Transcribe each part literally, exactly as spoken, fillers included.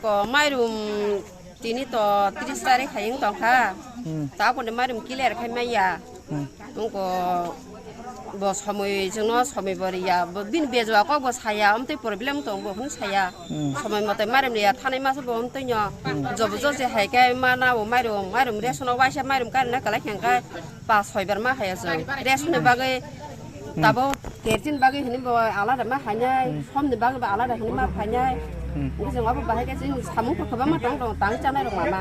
Ko mairum tini to tris tarik hai wng tong kha. Hmm. Taboni mairum clear khai maya. Hmm. Wngko bo somoi jwngno somoi bo riya. Bo bini bejua kok bo saya, omtwi problem tong bo hwn saya. Hmm. Somoi mote mairum riya, thanai masa bo omtwi nyo. Hmm. Jobo josi hai khe mana bo mairum, mairum ration o waisa mairum karina kalai khe hwnkhe pas soi bar ma hai aswk. Ration ni bagwi Hmm. Tabuk kerosene bagwi hwnwi bo alada ma phainai, Hmm. somni bagwi bo alada hwnwi ma phainai. Hmm. Hwnkhe chwng abo bahai khe chini samung khe kwbangma tong tong, tang chanai rok mama.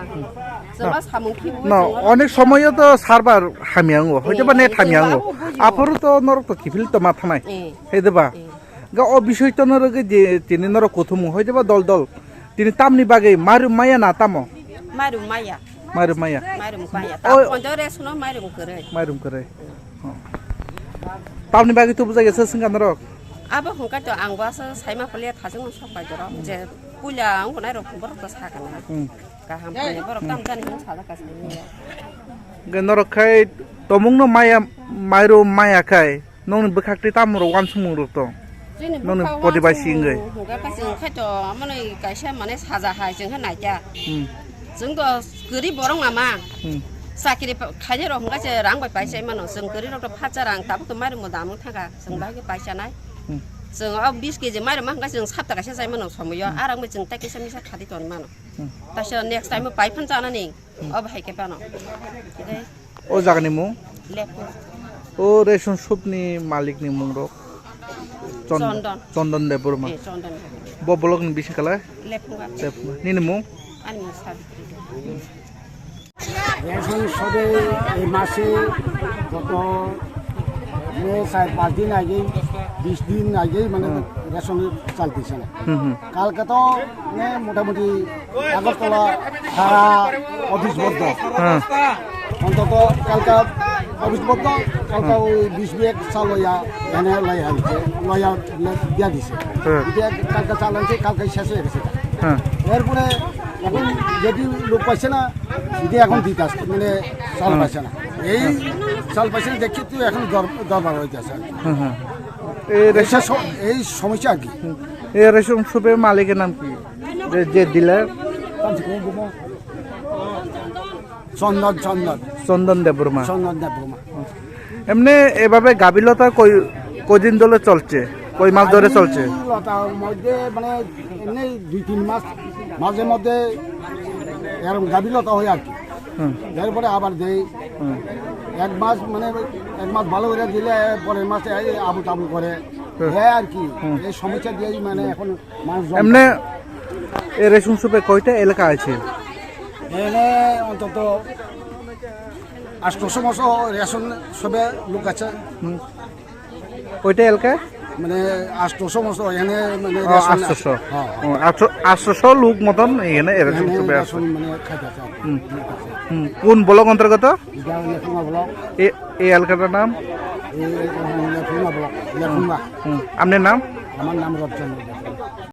Chwng No. ma samung khibiui No, chwng oro onek somoyo to server hamya wngo, hoito ba Eh, net hamya chwng wngo. abo buji Aphuru to norok to kiphil to ma thanai. Eh. Hai de ba? Eh. Ga o bisoi to norok je tini norok kuthumung, hoito ba dol dol. Tini tamni bagwi maru maya na tamo? Maru maya. Maru maya. Maru maya. O Ta ponjo ration o maru kwrwi. Maru kwrwi. Oh. Tamni bagwi tubu jagesa singka norok? Abo hwnkhe to ang bo asa saima phalia thajwk no sok pai dorok. Je puila ang hunai rok borok to sakana. Hmm. Kaham phani borok tam jani hwn sajak ka saimanya. Ge norok khai tomung no maya, mairu maya khai. Nokni bwkhak tei tamo rok wansukmung rok tong. Chini Nokni bwkha poti bai wansukmung singwi. Hwnkhe khe chwng khe to amoni kaisa mane saja hai chwng khe naikha. Hmm. Chwng to kwrwi borok mama. Hmm. Chakri pa-, khainai rok hwnkhe se rang bai paisa mano. Chwng kwrwi rok to phatsa rang tabuk to mairum bo dam wng thangkha. Chwng Hmm. bai khe paisa nai. Hmm. Chwng o bis keji mairum ma hwnkhe chwng sapta kaisa chai mano somoyo. Hmm. Arang bai chwng tai kaisa misa khadi ton mano. Hmm. Taisa next time o pai phan chanani. Hmm. O bahai khe phano. Dei. O jagani mung? Lepung. O ration shop ni malik ni mung rok? Chon-, Chondon. Chondon Debbarma. Eh, Chondon Debbarma. Bo block ni bisi kala? Lepunga. Lepunga. Nini mung? Ani mung Sabitri. Ration শপে এই মাসে গত মানে চার পাঁচ দিন আগেই, বিশ দিন আগেই মানে হুম। রেশন চাল দিছে না। হুম, হুম। কালকে তো মানে মোটামুটি আগরতলা সারা অফিস বন্ধ। হ্যাঁ। অন্তত কালকে অফিস বন্ধ, কালকে হ্যাঁ। ওই বিশ ব্যাগ চাল লইয়া এনে লইয়া আনছে, লইয়া দিয়া দিছে। হ্যাঁ। এটা কালকে চাল আনছে, কালকে শেষ হয়ে গেছে। হ্যাঁ। এরপরে এখন যদি লোক পাইছে না, যদি এখন দিতে আসছে, মানে চাল হ্যাঁ। পাইছে না। এই চাল পাইছে না দেখে তো এখন দর-, দরবার হয়ে গেছে আর কি। হ্যাঁ, হ্যাঁ। এই এই রেশন স-, এই সমস্যা আর কি। হুম। এই রেশন শপের মালিকের নাম কি? যে, যে ডিলার? চন্দন, চন্দন। চন্দন দেববর্মা। চন্দন দেববর্মা। এমনি এভাবে গাফিলতা কই, কদিন ধরে চলছে? কয় মাস ধরে চলছে? গাফিলতার মধ্যে মানে এমনি দুই তিন মাস মাঝে মধ্যে এরকম গাফিলতা হয় আর কি। হুম। এরপরে আবার দেই। হুম। এক মাস মানে এক মাস ভালো করে দিলে পরের মাসে এই আবু তাবু করে। হুম। দেয় আর কি। হুম। এই সমস্যা দিয়েই মানে এখন মানুষ জম এমনি এ রেশন শপে কয়টা এলাকা আছে? এনে অন্তত আটশোশো মতো রেশন শপে লোক আছে। হুম। কয়টা এলাকা? মানে আটশোশো মতো এখানে মানে ও, রেশন আটশোশো। হ্যাঁ। ও, আটশো, আটশোশো লোক মতন এখানে রেশন এখানে শপে আছে। রেশন মানে খাইতে আছে আর কি। হুম। লোক আছে। হুম। কোন ব্লক অন্তর্গত? এটা লেফুঙ্গা ব্লক। এ, এই এলাকাটার নাম? এই লেফুঙ্গা ব্লক, লেফুঙ্গা। হুম। আপনার নাম? আমার নাম রবচন্দ্র দেব।